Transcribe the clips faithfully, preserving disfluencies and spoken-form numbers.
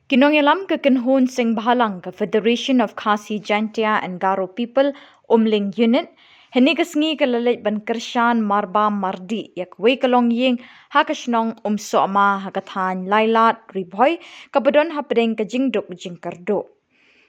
Ki nongïalam ka kynhun seng bhalang ka Federation of Khasi Jaintia and Garo People Umling Unit, hynne ka sngi ka la leit ban kyrshan marbam mardih ïa kawei ka longïing ha ka shnong Umsohma ha ka thaiñ Lailad, Ri Bhoi, kaba don hapdeng ka jingduk jingkyrduh.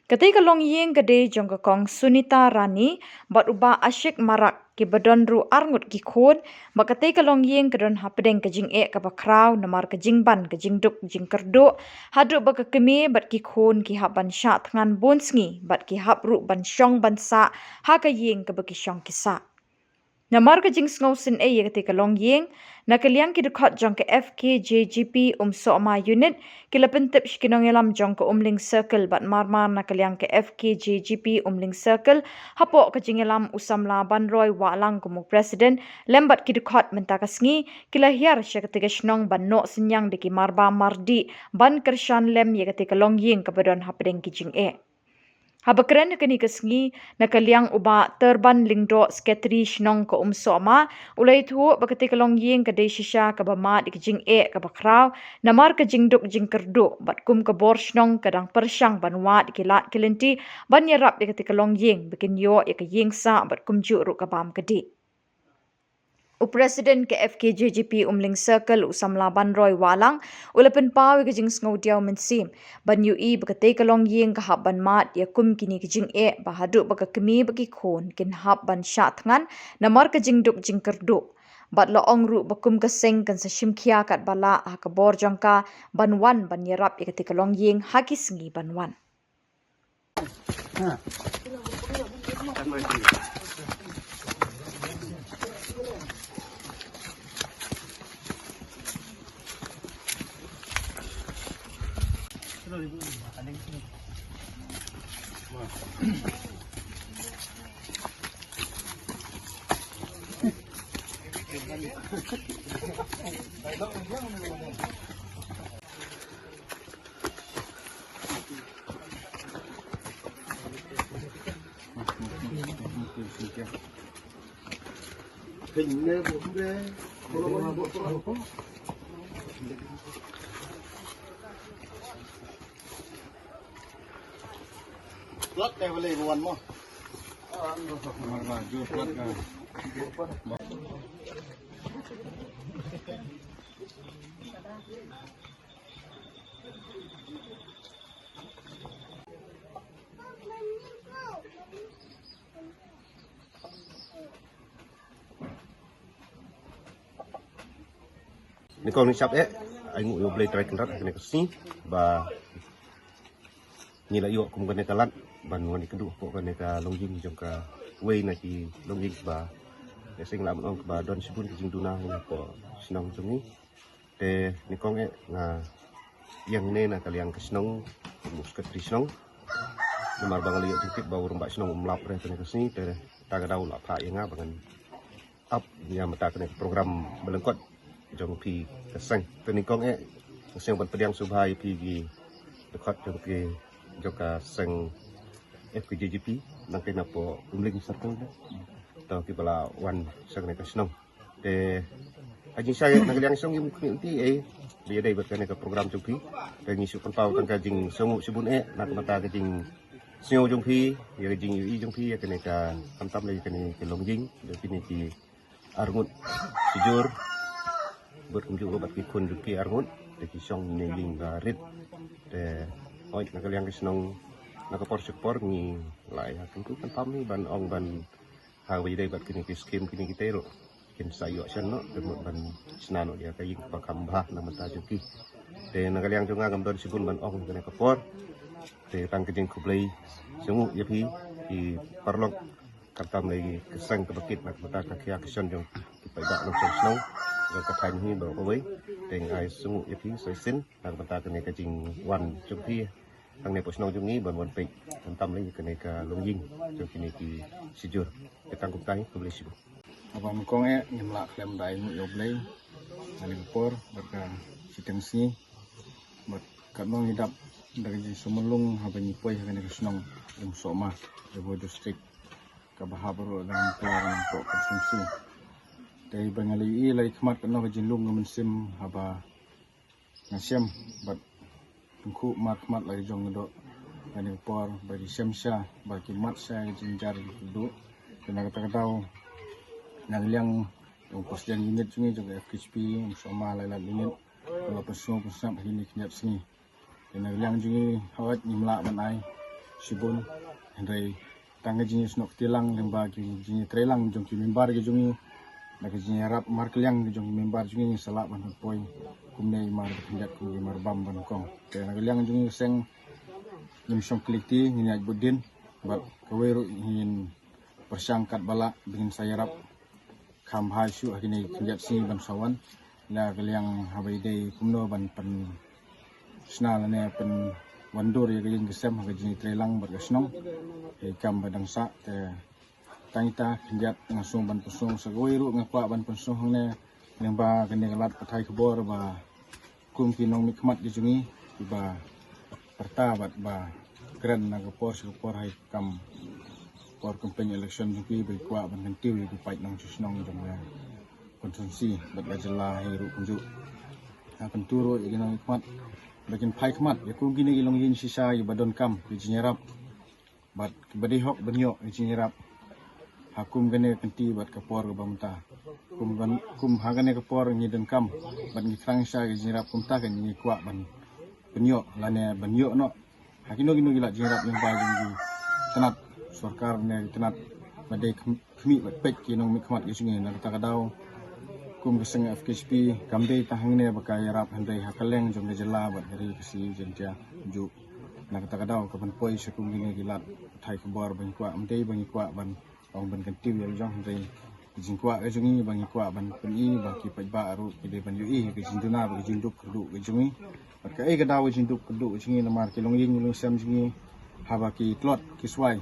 Katei ka longïing ka dei jong ka Kong Sunita Rani bad u Bah Ashik Marak, kiba don ruh arngut ki khun, ba katei ka longïing ka don hapdeng ka jingeh kaba khraw namar ka jingban ka jingduk jingkyrduh, haduh ba ka kmie bad ki khun ki hap ban shah thngan bun sngi bad ki hap ruh ban shong ban sah ha ka ïing kaba ki shong ki sah. Namar ka jingsngew sngewsih ïa katei ka longïing, na ka liang ki dkhot jong ka F K J G P Umsohma Unit ki la pyntip sha ki nongïalam jong ka Umling Circle bad marmar na ka liang ka F K J G P Umling Circle, hapoh ka jingïalam u samla Banroi Wahlang kum u President, lem bad ki dkhot mynta ka sngi ki la hiar sha katei ka shnong ban noh synñiang da ki marbam mardih ban kyrshan lem ïa katei ka longïing kaba don hapdeng ki jingeh. Haba kren ha kane ka sngi, na ka liang u Bah Tyrban Lyngdoh, Secretary Shnong ka Umsohma, u la ïathuh ba katei ka longïing ka dei shisha kaba mad ïa ka jingeh kaba khraw namar ka jingduk jingkyrduh, bad kum ka bor shnong ka dang pyrshang ban wad ïa ki lad ki lynti ban ïarap ïa katei ka longïing ba kin ïoh ïa ka ïing sah bad kumjuh ruh ka bam ka dih. U President ka F K J G P Umling Circle, u samla Banroi Wahlang, u la pynpaw ïa ka jingsngewdiaw mynsiem ban ïohi ba katei ka longïing ka hap ban mad ïa kum kine ki jingeh, ba haduh ba ka kmie bad ki khun kin hap ban shah thngan namar ka jingduk jingkyrduh. Bad la ong ruh ba kum ka seng kan sa shim khia katba lah ha ka bor jong ka ban wan ban ïarap ïa katei ka longïing ha ki sngi ban wan. Nyngkong nyngshap eh, ai nguh ïa U Blei Trai Kynrad ha kane ka sngi ba ngi la ïoh kum kane ka lad ban wan ïakynduh hapoh kane ka longïing jong kawei na ki longïing ba, ïa seng lah ban ong ba don shibun ki jingduna hapoh shnong jong ngi. Te nyngkong eh nga ïeng ne na ka liang ka shnong, kum u Secretary shnong. Namar ba nga la ïoh jingtip ba u rangbah shnong um lap re kane ka sngi, te ta ka daw la phah ïa nga ba ngan ap ïa mynta kane ka program ba lyngkot jong phi ka seng. Te nyngkong eh nga sngewbha ban pdiang sngewbha ïa phi ki dkhot jong ki, jong ka seng F K J G P, nangkei napoh Umling Circle ne. To kiba la wan sha kane ka shnong. Te ha jingshisha na ka liang shnong ngim khmih lynti ei ba ïadei bad kane ka program jong phi. Te ngi shu pynpaw tang ka jingsngewnguh shibun eh na ka bynta ka jingsngew jong phi, ïa ka jingïohi jong phi ïa kane ka, khamtam lei ïa kane ka longïing jong kine ki arngut shijur, bad kumjuh bad ki khun jong ki arngut, te ki shong ne ïing ba rit. Te hooid na ka liang ka shnong, na ka por sha ka por ngi la ïa kyntu kyntam hi ban ong ban ha kaba ïadei bad kine ki skim kine ki tei ruh kin sa ïoh shen noh, te mut ban shna noh ïa ka ïing kaba kham bha na ka bynta jong ki. Te na ka liang jong nga ngam don shibun ban ong ha kane ka por. Te tang ka jingkhublei shibun ïa phi ki paralok, khamtam lei ka seng kaba kit na ka bynta ka khia ka shon jong ki paidbah nongshong shnong jong ka thaiñ hi baroh kawei. Te nga ai shibun ïa phi sa shisien na ka bynta kane ka jingwan jong phi hangne hapoh shnong jong ngi ban wan peit khamtam lei kane ka longïing jong kine ki shijur. Te tang kumta hi, khublei shibun. Haba nyngkong eh ngim lah khlem da ai nguh ïa U Blei ha kane ka por bad ka shiteng sngi. Bad katno ngi dap da ka jingsngewlung haba ngi poi ha kane ka shnong Umsohma, Ri Bhoi District, kaba hap ruh da ka mynkla ka mynkpoh ka mynsiem. Te ba nga la ïohi la ïa khmat katno ka jinglung ka mynsiem haba nga shem bad Tungku mar khmat la jong do. Kane ka por ba ki shem sha, ba ki mat sha ka jingjynjar ki du. Kane ka ta ka daw na ka liang jong president unit jong ngi jong F K H P, um, Soma Lailat unit. Ka la pynshong pynsnap ha kine ki khyndiat sngi. Kane ka liang jong ngi hawat ngim lah ban ai shibun. Hynrei tang ka jingïasnoh kti lang lyngba ki jingïatreilang jong ki member ki jong ngi, na ka jingïarap markylliang ki jong ki member jong ngi, sa lah ban poi kumne i mar khyndiat kum i mar bam ban kong. Te na ka liang jong ngi seng ngim shong klik ti ngin ïaid bud din, bad kawei ruh ngin pyrshang kat ba lah ba ngin sa ïarap kham bha shuh ha kine ki khyndiat sngi ban sa wan. Na ka liang haba ïadei kumno ban pynshna lane pynwandur ïa ka ïing ka sem ha ka jingïatreilang bad ka shnong. Ka kam ba dang sah te tang ita khyndiat nga sngew ban pynsngew sa kawei ruh nga kwah ban pynsngew hangne lyngba kane ka lad pathai khubor ba kum ki nongmihkhmat ki jong ngi kiba pyrta bad ba kren na ka por sha ka por ha ka kam por campaign election jong ki ba ki kwah ban kyntiew ïa ki paid nongshong shnong jong ka constituency bad ka jylla hi ruh kumjuh. Nga kyntu ruh ïa ki nongmihkhmat ba kin phai khmat ïa kum kine ki longïing shisha kiba donkam ki jingïarap bad kiba dei hok ban ïoh ki jingïarap ha kum kane ka kynti bad ka por kaba mynta. Kum ban, kum ha kane ka por ngi donkam bad ngi thrang sha ki jingïarap kumta kan ngi kwah ban pynïoh lane ban ïoh noh ha kino kino ki lad jingïarap lyngba jong ki tnat sorkar ne ki tnat ba dei khmih bad peit ki nongmihkhmat ki jong ngi. Na kata ka daw kum ka seng F K H P kam dei tang hangne ba ka ïarap hynrei ha kylleng jong ka jylla bad ka ri Khasi Jaiñtia kumjuh. Na kata ka daw ka ban poi sha kum kine ki lad pathai khubor ba ngi kwah, ym dei ba ngi kwah ban ong ban kyntiew ïa la jong, hynrei ka jingkwah ka jong ngi ba ngi kwah ban pyni ba ki paidbah ruh ki dei ban ïohi ka jingduna bad ka jingduk kyrduh ka jong ngi. Bad kaei ka daw ka jingduk kyrduh ka jong ngi? Namar ki longïing ki longsem jong ngi haba ki tlot ki swai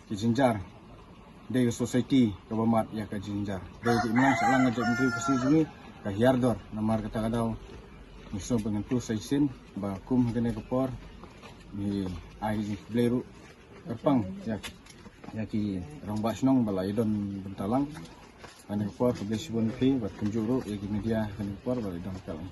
ki jynjar, dei ka society kaba mad ïa ka jynjar. Dei ka imlang sahlang ka jaitbynriew Khasi jong ngi ka hiar dor. Namar kata ka daw ngi sngew ba ngan tu sa shisien ba kum ha kane ka por ngi ai ka jingkhublei ruh kyrpang ïa, ïa ki rangbah shnong ba la ïadon bynta lang. Kane ka por khublei shibun phi bad kumjuh ruh ïa ki media kane ka por ba la ïadon bynta lang.